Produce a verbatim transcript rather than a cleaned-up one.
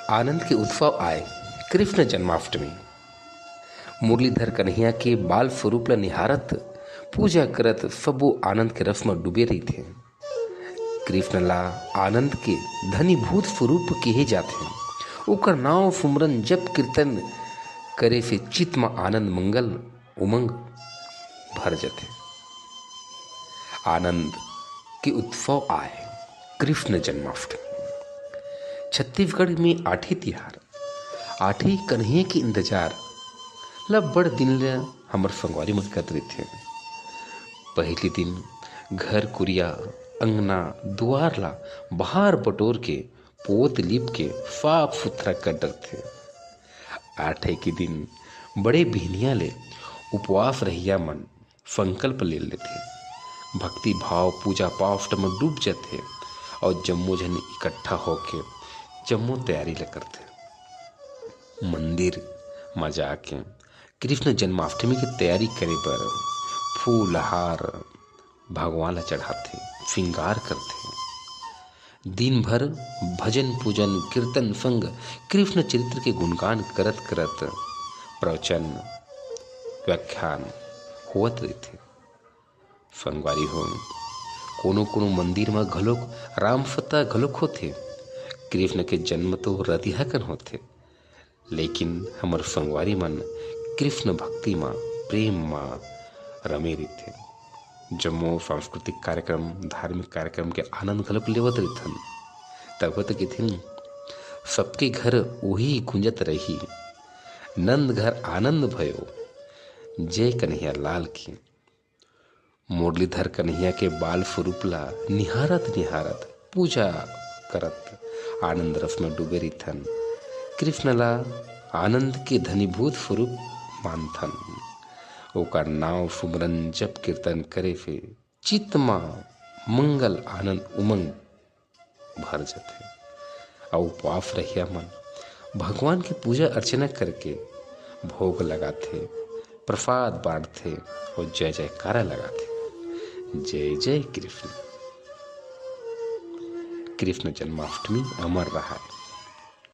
आनंद के उत्सव आय, कृष्ण जन्माष्टमी। मुरलीधर कन्हैया के बाल स्वरूप ल निहारत, पूजा करत सबो आनंद के रस म डूबे रहिथे। कृष्ण ला आनंद के धनीभूत स्वरूप केहे जाथे। ओकर नाव सुमरन जप कीर्तन करे से चित्त म आनंद मंगल उमंग भर जथे। आनंद के उत्सव आय कृष्ण जन्माष्टमी। छत्तीसगढ़ में आठे तिहार, आठे कन्हैया के इंतजार ल बड़ दिन ले हमर संगवारी मन करत रहिथे। पहिली दिन घर कुरिया, अंगना दुआर ला बहार बटोर के पोत लीप के साफ सुथरा कर डरथे। आठे के दिन बड़े बिहनिया ले उपवास रहिया मन संकल्प ले लेथे। भक्ति भाव पूजा पाठ म डूब जथे अउ जम्मो झन इकट्ठा होके जम्मो तैयारी ल करथे। मंदिर म जाके कृष्ण जन्माष्टमी के तैयारी करे बर फूल हार भगवान ला चढ़ाथे, श्रृंगार करथे। दिन भर भजन पूजन कीर्तन संग कृष्ण चरित्र के गुणगान करत करत प्रवचन व्याख्यान होवत रहिथे। संगवारी हो, कोनो कोनो मंदिर म घलोक रामसत्ता घलोक होथे। कृष्ण के जन्म तो रतिहा कन होथे, लेकिन हमर संगवारी मन कृष्ण भक्ति म, प्रेम म रमे रहिथे। जम्मो सांस्कृतिक कार्यक्रम, धार्मिक कार्यक्रम के आनंद घलोक लेवत रहिथन। तब तो कहिथिन, "सबके घर उही गूंजत रही, नंद घर आनंद भयो, जय कन्हैया लाल की।" मुरलीधर कन्हैया के बाल स्वरूप ला निहारत निहारत, पूजा करत आनंद रस में डूबे रहिथन। कृष्ण ला आनंद के धनीभूत स्वरूप मानथन। ओकर नाव सुमरन जप कीर्तन करे से चित्त मा मंगल आनंद उमंग भर जथे। अउ उपवास रहिया मन भगवान के पूजा अर्चना करके भोग लगाथे, प्रसाद बांटथे अउ जय जयकारा लगाथे। जय जय कृष्ण। कृष्ण जन्माष्टमी अमर रहा।